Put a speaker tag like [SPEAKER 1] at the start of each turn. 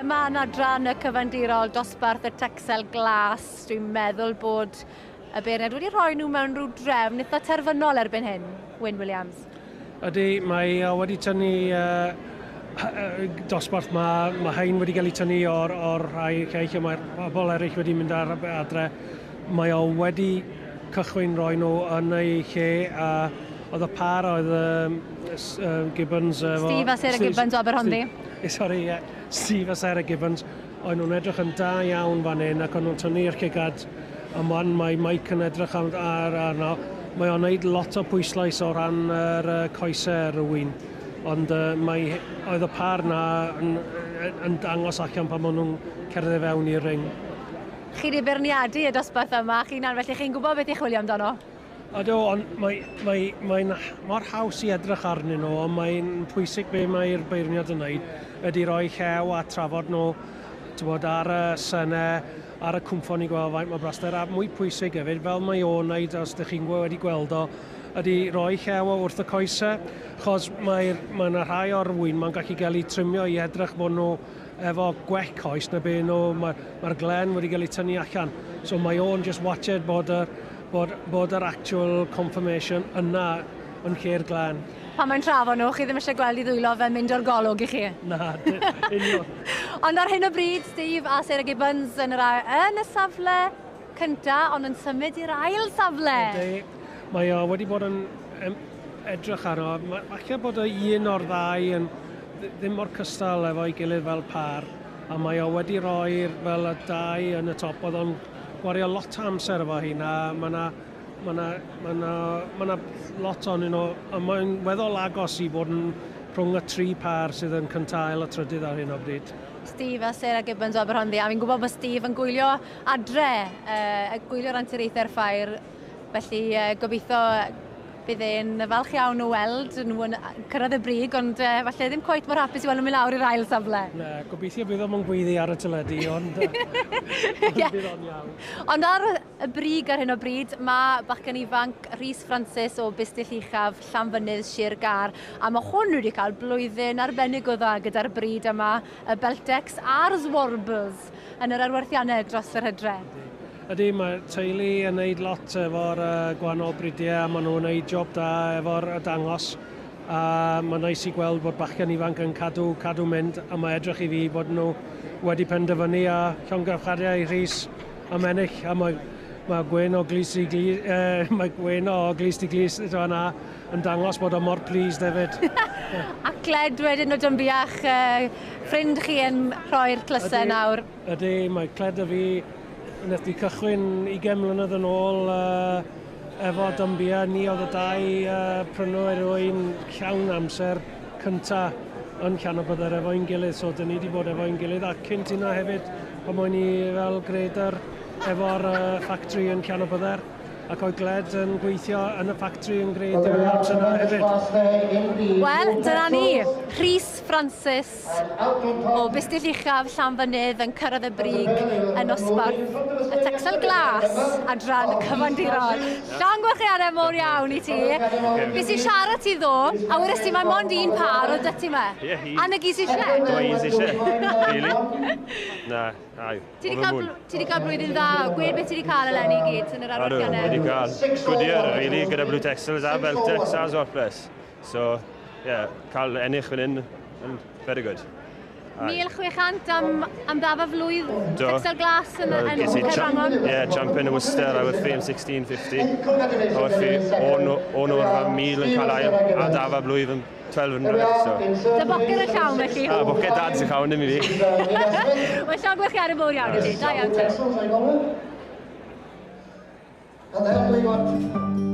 [SPEAKER 1] yma yn adran y cyfandirol dosbarth y Texel Glas. Dwi'n meddwl bod y beirniad wedi rhoi nhw mewn rhyw drefn eitha terfynol erbyn hyn, Wyn Williams.
[SPEAKER 2] Ydy, mae o wedi tynnu dosbarth ma, mae hein wedi cael ei tynnu o'r rhai lleill a mae'r bobl eraill wedi mynd ar adre. Mae o wedi cychwyn roi nhw yn ei lle a oedd y par oedd Gibbons efo
[SPEAKER 1] Steve a Sarah Gibbons o Aberhonddu.
[SPEAKER 2] Sorry, yeah. Steve a Sarah Gibbons. Oedd nhw'n edrych yn da iawn fan hyn ac o'n nhw'n tynnu'r llygad ymlaen. Mae Mike yn edrych ar arno. Mae o'n neud lot o pwyslais o ran yr coesau yr wyn. Ond oedd y par na yn dangos allan pan maen nhw'n cerdded fewn i'r ring.
[SPEAKER 1] Chi wedi beirniadu y dosbarth yma, chi'n felly chi'n gwybod beth i chwilio amdano?
[SPEAKER 2] Ydw, ond mae'n mor haws i edrych arnyn nhw, ond mae'n pwysig be mae'r beirniad yn wneud ydy roi llew a trafod nhw bod, ar y synau, ar y cwmffon i gweld faint mae braster, a mwy pwysig hefyd, fel mae o'n wneud, os ydych chi'n wedi gweld o, ydy roi llew o wrth y coesau, chos mae yna rhai o'r wyn mae'n gallu gael eu trimio i edrych bod nhw efo gwell coes na be nhw, mae'r glen wedi cael ei tynnu allan. So mae o'n just watched bod yr actual confirmation yna yn lle'r glen.
[SPEAKER 1] Pan mae'n trafod nhw, chi ddim eisiau gweld i ddwylo fe'n mynd o'r golwg i chi?
[SPEAKER 2] Na, union.
[SPEAKER 1] Ond ar hyn o bryd, Steve a Sarah Gibbons yn y safle cynta, ond yn symud i'r ail safle.
[SPEAKER 2] Ydy, mae o wedi bod yn edrych arno. Falle bod y un o'r ddau yn ddim mor cystal efo'i gilydd fel par, a mae o wedi roi'r fel y dau yn y top. Oedd o'n gwario lot o amser efo hyn, a mae yna ma na, ma na, ma na lot ohonyn nhw, a mae'n weddol agos i fod yn rhwng y tri par sydd yn cynta, ail a trydydd ar hyn o bryd.
[SPEAKER 1] Steve a Sarah Gibbons o Aberhonddu, a fi'n gwybod bod Steve yn gwylio adre, gwylio'r anturiaethau'r ffair, felly gobeithio bydd e'n falch iawn o weld nhw yn cyrraedd y brig, ond falle ddim cweit mor hapus i weld nhw'n mynd lawr i'r ail safle.
[SPEAKER 2] Na, gobeithio bydd o'm yn gweiddi ar y teledu, ond bydd o'n iawn.
[SPEAKER 1] Ond ar y brig ar hyn o bryd, mae bachgen ifanc Rhys Francis o Bistyll Uchaf, Llanfynydd, Sir Gâr, a mae hwn wedi cael blwyddyn arbennig o dda gyda'r bryd yma, y Beltex a'r Zwarbles yn yr arwerthiannau dros yr hydre.
[SPEAKER 2] Ydy, mae teulu yn neud lot efo'r gwahanol bridiau a maen nhw'n neud job da efo'r dangos. A mae'n neis i gweld bod bachgen ifanc yn cadw mynd, a mae edrych i fi bod nhw wedi penderfynu a llongyfarchiadau i Rhys am ennill. A mae gwên o glust i glust, mae gwên o glust i glust yna yn dangos bod o mor pleased hefyd.
[SPEAKER 1] A Cled wedyn o Dynbiach, ffrind chi yn rhoi'r tlysau nawr.
[SPEAKER 2] Ydy, mae Cled a fi wnaeth ni cychwyn 20 mlynedd yn ôl efo Dunbia. Ni oedd y dau prynwyr rwy'n llawn amser cynta yn Llanybydder efo'n gilydd. So, dyn ni wedi bod efo'n gilydd. A cynt yna hefyd, pan o'n i fel grader efo'r factory yn Llanybydder. Ac oedd Gled yn gweithio yn y factory yn grader amser yna hefyd.
[SPEAKER 1] Wel, dyna ni. Rhys Francis o Bistyll Uchaf Llanfynydd yn cyrraedd y brig yn nosbarth y Texel Glas adran y cyfandirol. Llongyfarchiadau mowr iawn i ti. Fues i siarad ti ddo, a wedes ti mae mond un par oedd 'da ti 'ma.
[SPEAKER 3] Ie, hi.
[SPEAKER 1] A 'na gyd sy eisiau?
[SPEAKER 3] Dyma un sy eisiau, really. Na, ai.
[SPEAKER 1] Ti wedi cael blwyddyn dda, gwed beth ti wedi cael eleni i gyd yn yr
[SPEAKER 3] Ydw,
[SPEAKER 1] arwerthiannau?
[SPEAKER 3] wedi cael good year, really, gyda Blue Texels a Beltex a Zwartbles. So, yeah, cael ennill fan hyn yn very good. Aye.
[SPEAKER 1] 1,600 am ddafa flwydd
[SPEAKER 3] Do.
[SPEAKER 1] Texel Glas yn
[SPEAKER 3] Ges i
[SPEAKER 1] Caerwrangon.
[SPEAKER 3] Yeah, champion y Worcester a werthu am 1650. A werthu o'n o'r 1,000 yn cael ail a dafa blwydd yn 1200. So.
[SPEAKER 1] Dy boced y llawn felly.
[SPEAKER 3] A boced dad sy'n llawn dim i fi.
[SPEAKER 1] Wel, llongyfarchiadau mowr iawn i ti. Da iawn ti.
[SPEAKER 4] And then we got